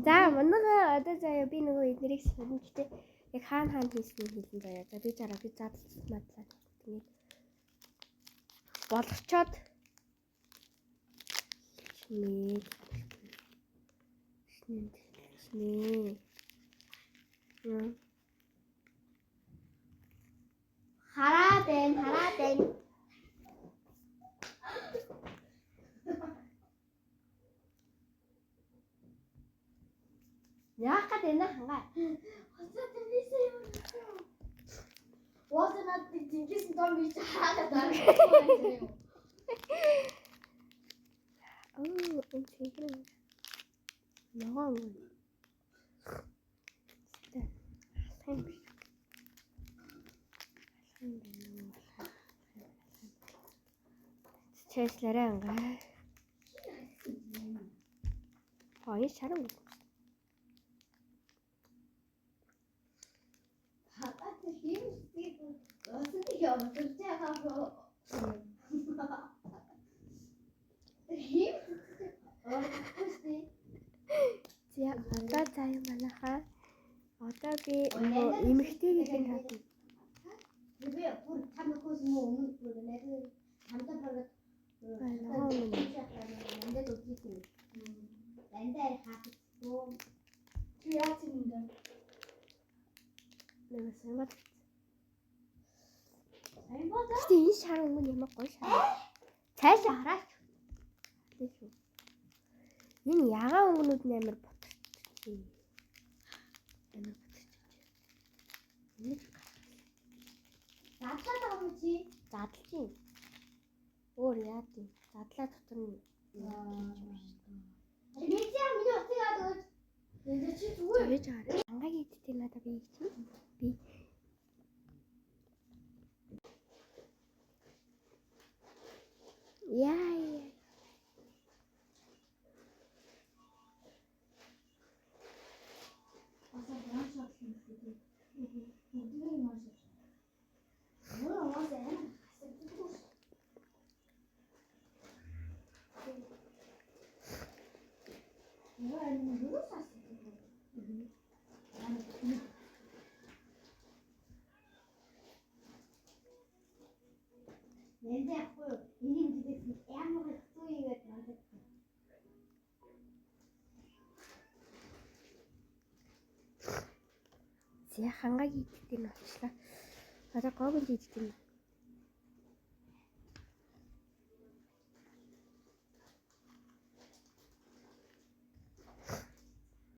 За манайха одоо заяа би нөгөө эднэрийг сурна гэхдээ яг хаана хаана хийснийг хэлэн заяа. За би зараа би задлж мадлаа. Тэгээд болгочоод хэлчихнэ. Хэлчихнэ. Хм. Хараад байна, хараад байна. Яах гээд байна хангаа? Хоцоо бисээ юм. Уусаа надад жинхэнэ том бич хараад дараа. Оо, энэ цэвэр. Ногоон өнгө. Алах юм биш. Алах юм байна уу? Чэйслэрээ ангаа. Аа, энэ шаран өнгө. Хатаа хиймсдэг уусаа явуулж байгаа боо. Хийм. Уусаа. За, одоо заа юм манайхаа. Одоо би нөгөө эмэгтэйг нь хадна. Би бүр там хөөс мө өмнө бүр нэг хамтаа бараг Ногоон өнгө. Дандаа үзсэн. Дандаа хаагдсан. Чи яаж юм бэ? Нэг сангал. Сайн боо. Гэтэ энэ шар өнгө нь ямар гоё шар. Цаашаа хараач. Тийм шүү. Энэ ягаан өнгөнүүд нь амар ботчихжээ. Амар ботчихжээ. Энийг Задлаад байгаа юм чи? задлж юм. Өөр яа тийм. Задлаа дотор нь юм хийж юм шүү. Би чи яа миний утсыг аваад өгөөч. Энэ чи зүгээр. Тавьж байгаа. Хангагийн иддэг надад би чи. Би Яа яа. Аса янз юм шүү дээ. Бүгдийг нь маш. Өөр уус амар хасагддаг ш. Өөр амар юу хасагддаг. Амар. Нэнзэ ахгүй энийг дидээс амар хэцүү ийгээд надад. За хангагийн иддэг нь болчлаа. Одоо гогонж иддэг нь